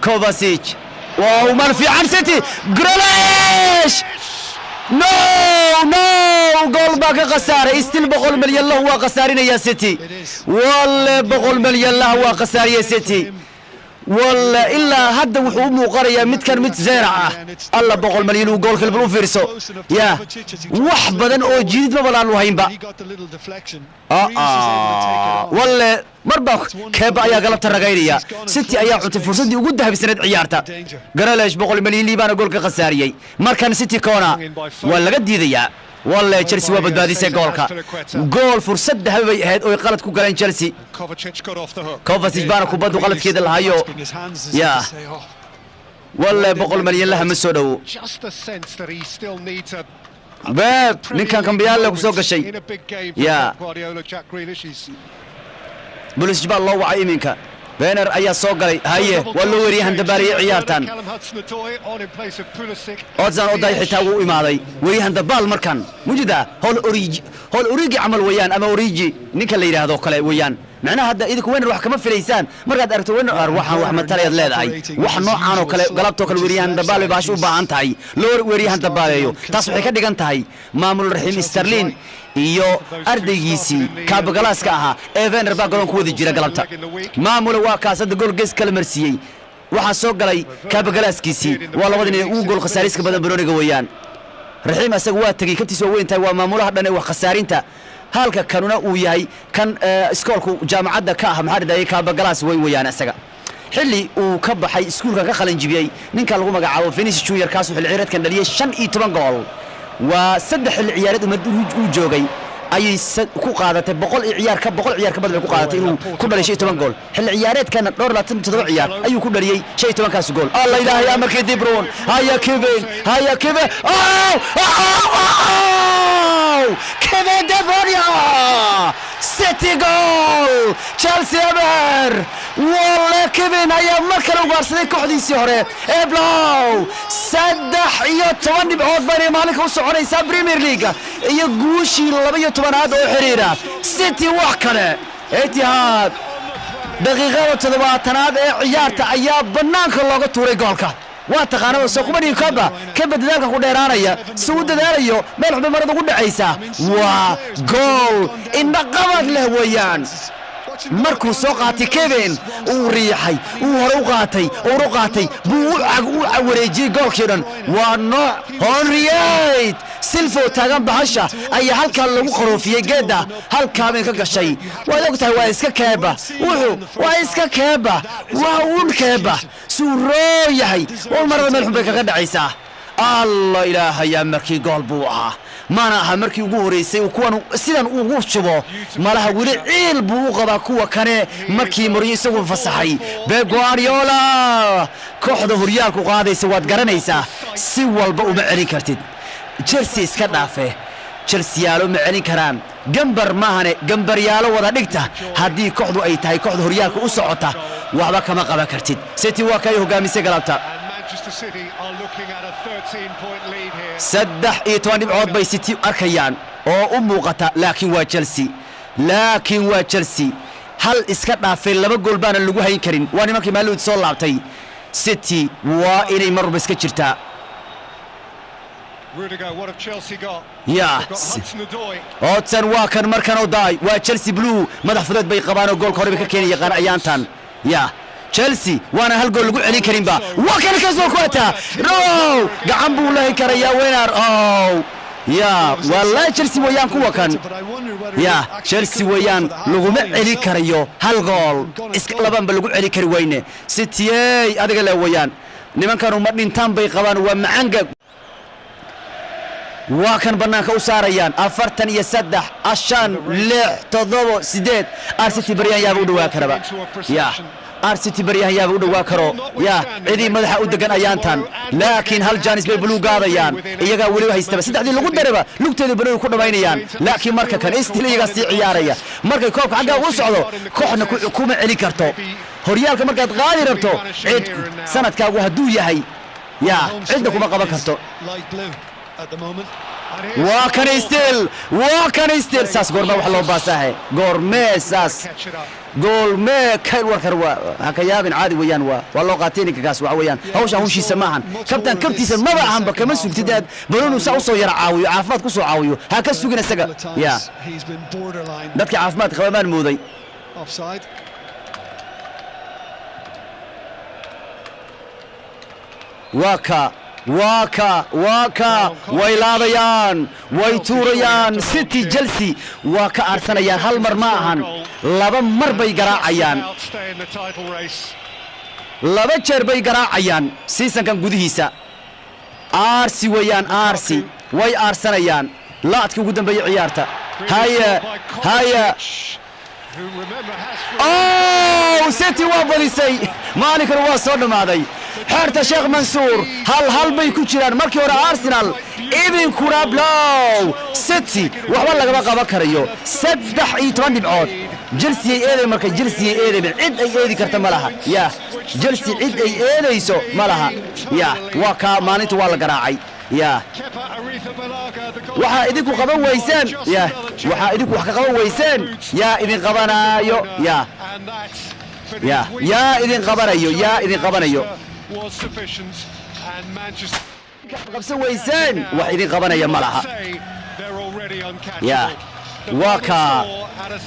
Kovacic, wow, mar fiican City. Grealish, no, no, gool baa ka khasaaray. Still 100 milyan lahu waa khasaarinaya City. Walle 100 milyan lah waa khasaariya City. Walle ilaa hadda wuxuu u muuqanayaa midkan mid zeerac ah. Alla, 100 milyan uu goolka bal u fiirso. Ya wax badan oo jiidid maba laanu haynba. Walle marba Keeba ayaa galabta ragaynaya. City ayaa cuntay fursaddii ugu dahabsaneed ciyaarta. Grealish 100 milyan liibaana gool ka khasaariyey. Markan City corner waa laga diidayaa. Walle Chelsea waa badbaadisay goolka. Gool fursad dahabi bay ahayd oy qalad ku galeen Chelsea. Kovacic baana kubaddu qaladkeeda lahayo. Ya walle 100 milyan laha ma soo dhowo. Beeb ninkan kambiyaale ku soo gashay. Ya Pulisic baa loo wacay iminka. Werner ayaa soo galay. Haye, waa loo weeriyahan dabaariyey ciyaartan. Hudson Odoi xitaa wuu imaaday. Weeriyahan dabaal markan mujida hol Origi, hol Origi camal weeyaan, ama Origi ninka la yidhaahdo kale weeyaan. Macnaha hadda idinku Werner wax kama filaysaan. Markaad aragto Werner, ar waxaan wax matalayaad leedahay. Wax noocaan oo kale galabtoo kale weeriyahan dabaal bay baasho u baahan tahay, loo weeriyahan dabaaleeyo. Taas waxay ka dhigan tahay maamul Raxiim Sterling iyo ardaygiisii kaabagalaaska ahaa ee Werner baa garoon ku wada jira galabta. Maamule waa kaas hadda gool gees kala marsiiyey. Waxaa soo galay kaabagalaaskiisii. Waa labada nin ugu gool khasaariska badan banooniga weeyaan. Raxiim asaga waa tegey, kabtiis waa weyn tahay, waa maamulaha dhan ee wax khasaarinta, halka kanuna uu yahay kan iskoolku jaamacadda ka ah, maxaa dhahayay, kaabagalaas weyn weeyaan. Isaga xilli uu ka baxay iskuulka ka qalin jibiyey ninka lagu magacaabo Vinicius Junior, kaasuu xilli ciyaareedkan dhaliyey 15 gool. Waa 3 xilli ciyaareed uu joogay ayay ku qaadatay 100 iyo ciyaar ka 100 ciyaar ka badan bay ku qaadatay inuu ku dhaliyay 15 gool. Xilli ciyaareedkana dhowr 27 ciyaar ayuu ku dhaliyey 15-kaas gool. Alla Ilaahay, amarkii De Bruyne. Haya Kevin, haya Kevin, oh, oh, oh! Kevin De Bruyne, City goal, Chelsea eber. Walle Kevin ayaa mar kale ugaarsaday kooxdiisii hore ee blow. 13 dhibcood baynay maalinka u soconaysaa Premier League iyo guushii 12aad oo xiriira City. Wax kale Etihad, daqiiqada 70aad ee ciyaarta ayaa bannaanka looga tuuray goolka. Waa taqaanada soo kuma dhigi. Kaba kaba dadaalka ku dheeraanaya si uu dadaalayo, meel xubin marada ugu dhacaysa. Waa gool indhaqabad leh weeyaan. Markuu soo qaatay Kevin, uu riixay, uu hore u qaatay, uu u qaatay buu u wareejiyey goolkii dhan. Waa nooc Henriette Silfo taagan bahasha ayaa halkaa lagu qaroofiyey geedda, halkaa bay ka gashay. Waad og tahay, waa iska Keeba, wuxuu waa iska Keeba, waa uun Keeba suu roo yahay oo marada meel xun bay kaga dhacaysaa. Alla Ilaahayaa, markii gool buu ahaa. Mana aha markii ugu horeysay uu kuwan sidan ugu shubo. Malaha weli ciil buu u qabaa kuwa kane markii Mourinho isagu fasaxay. Pep Guardiola kooxda horyaalku qaadaysa waad garanaysaa, si walba uma celin kartid. Chelsea iska dhaafe, Chelseayaalo ma celin karaan. Gambar maahane, gambaryaalo wada dhigta. Haddii kooxdu ay tahay kooxda horyaalka u socota, waxba kama qaban kartid. City waa kay hogaamisay galabta. Manchester City are looking at a 13-point lead here. 13 dhibcood bay City arkayaan oo u muuqata, laakiin waa Chelsea, laakiin waa Chelsea. Hal iska dhaafay, laba gool baana lagu hayn karin. Waa nimankii maalowd soo laabtay. City waa inay mar walba iska jirtaa. Rudiger, what have Chelsea got? Ya. They've got Hudson-Odoi. Hudson waa kan markan oo daay. Waa Chelsea blue, madax fudeed bay qabaan oo goolka hore bay ka keeni yaqaan ayaantan. Ya Chelsea waana hal gool lagu celin karinba. Waa kan kasoo kuwata, no, gacan buu lahi karayaa Werner. Oh ya, waa Chelsea weeyaan kuwa kan. Ya Chelsea weeyaan, laguma celin karayo hal gool, iska labanba lagu celin kari weyne. City-ey adiga le weeyaan, nimankanu ma dhintaan bay qabaan. Waa macanga, waa kan bannaanka u saarayaan. 43, 5, 6, 7, 8. Arcity baryahan yaaba u dhawaa karaba. Ya Arcity baryahan yaaba u dhawaa karo. Ya cidii madaxa u degan ayaantan, laakiin hal jaanis bay buluu gaadayaan. Iyagaa weliba haystaba, saddexdii lagu daraba lugteeda banooni ku dhammaynayaan. Laakiin marka kan still iyagaa sii ciyaaraya. Markay koobka xaggaa u socdo, kooxna kuma celin karto. Horyaalka markaad qaadi rabto, cid sanadkaagu hadduu yahay, ya cidna kuma qaban karto. Waa kan still, waa kan still. Saas goormee wax loo baasaahe? Goormee saas? Catch it up. Gool mee? Kyle Walker waa ha ka yaabin, caadi weeyaan. Waa loo qaatay ninka kaas. Waxa weeyaan hawshan hawshiisa maahan, kabtaan kabtiisa maba ahanba. Kama sugtid aad banooni saa usoo yara caawiyo, caafimaad ku soo caawiyo, ha ka sugin isaga ya. He's been borderline Dadka caafimaad qaba maan mooday. offside. Waa ka, waa ka, waa ka, way laabayaan, way tuurayaan. City Chelsea waa ka aarsanayaan. Hal mar ma ahan, laba mar bay garaacayaan. Out stay in the title race. Laba jeer bay garaacayaan seasonkan gudihiisa. Aarsi weeyaan, aarsi, way aarsanayaan. Laadkii ugu dambeeyey ciyaarta. Haye, haye. Who, remember, has Oh, City waa badisay, maalinkan waa soo dhammaaday. Xeerta Sheekh Mansuur 1-1 bay ku jiraan. Markii hore Arsenal, ibinkuna blow. City waxba lagama qaban karayo, 13 dhibcood. Chelsea ay eeday marka, Chelsea ay eeday, cid ay eedi karta ma laha. Ya, Chelsea cid ay eedayso ma laha. Ya, waa kaa, maalinta waa la garaacay ya. Kepa Arrizabalaga, the Waxaa idinku qaban weyseen ya, waxaa idinku wax ka qaban weyseen yaa idin qabanaayo ya. And that Ya, yaa idin qabanayo, yaa idin qabanayo. was sufficient, and Manchester Qabsan weyseen, wax idin qabanaya ma laha. say they're already uncatchable. Ya, waa kaa. At a